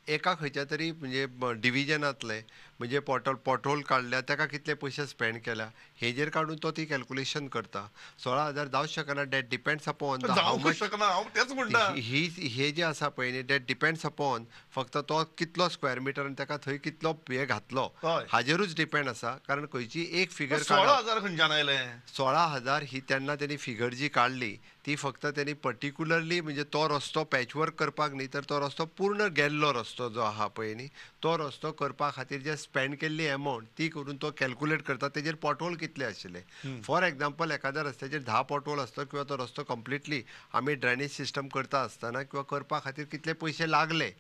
एका खंयच्या तरी म्हणजे डिविजनांतले म्हणजे पोटहोल काडल्या ताका कितले पयशे स्पेंड केल्या हेजेर काडून तो ती कॅल्क्युलेशन करता. 16,000 जावंक शकना, that depends upon जावंक शकना. हांव तेंच म्हणटा, ही हे जे आसा पळय न्ही, that depends upon फक्त तो कितलो स्क्वेअर मिटर आनी ताका थंय कितलो हे घातलो हाजेरूच डिपेंड आसा. कारण खंयची एक फिगर 16,000 खंयच्यान आयले? 16,000 ही तेन्ना तेणी फिगर जी काडली ती फक्त तेणी पर्टिक्युलरली म्हणजे तो रस्तो पॅचवर्क करपाक न्ही, तर तो रस्तो पूर्ण गेल्लो रस्तो जो आहा पळय न्ही, तो रस्तो करपा खातीर जे स्पेंड केल्ली एमावंट ती करून तो कॅल्क्युलेट करता तेजेर पोटहोल कितले आशिल्ले. फॉर एग्जाम्पल एखाद्या रस्त्याचेर 10 पोटहोल आसता किंवा तो रस्तो कंप्लिटली आमी ड्रेनेज सिस्टम करता आसतना किंवा करपा खातीर कितले पयशे लागले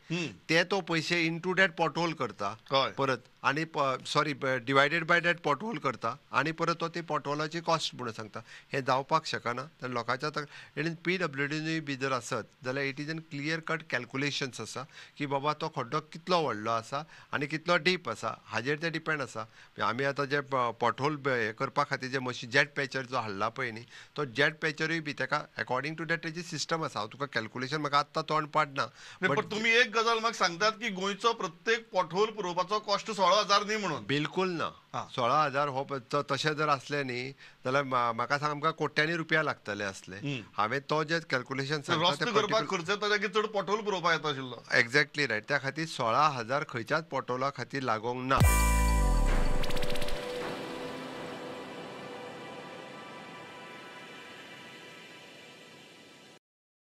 ते तो पयशे इनटू that pothole करता परत, आनी sorry divided by that pothole करता आनी परत तो ती पोटहोलाची कॉस्ट म्हणून सांगता. हें जावपाक शकना. तर लोकांच्या आनी पीडब्ल्यूडीनूय बी जर आसत जाल्यार it is an clear cut calculations आसा की बाबा तो खड्डो कितलो व्हडलो आसा आनी कितलो डीप आसा हाजेर ते डिपेंड आसा. आमी आतां जे पोटहोल हे करपा खातीर जे मशीन जेट पॅचर जो हाडला पळय न्ही, तो जेट पॅचरूय बी ताका अकॉर्डिंग टू that तेजी सिस्टम आसा. हांव तुका कॅल्क्युलेशन म्हाका आत्तां तोंड पाडना, बट तुमी एक गजाल म्हाका सांगतात की गोंयचो प्रत्येक पोटहोल पुरोवपाचो कॉस्ट 16,000 न्ही म्हणून? बिलकुल ना. 16,000 हो तशें जर आसलें न्ही जाल्यार म्हाका सांग आमकां कोट्यांनी रुपया लागतले आसले. हांवें तो जे कॅल्क्युलेशन चड पोटहोल पुरोवपाक येता आशिल्लो. Exactly right. त्या खातीर 16,000 खंयच्याच पोटहोला खातीर लागोंक ना.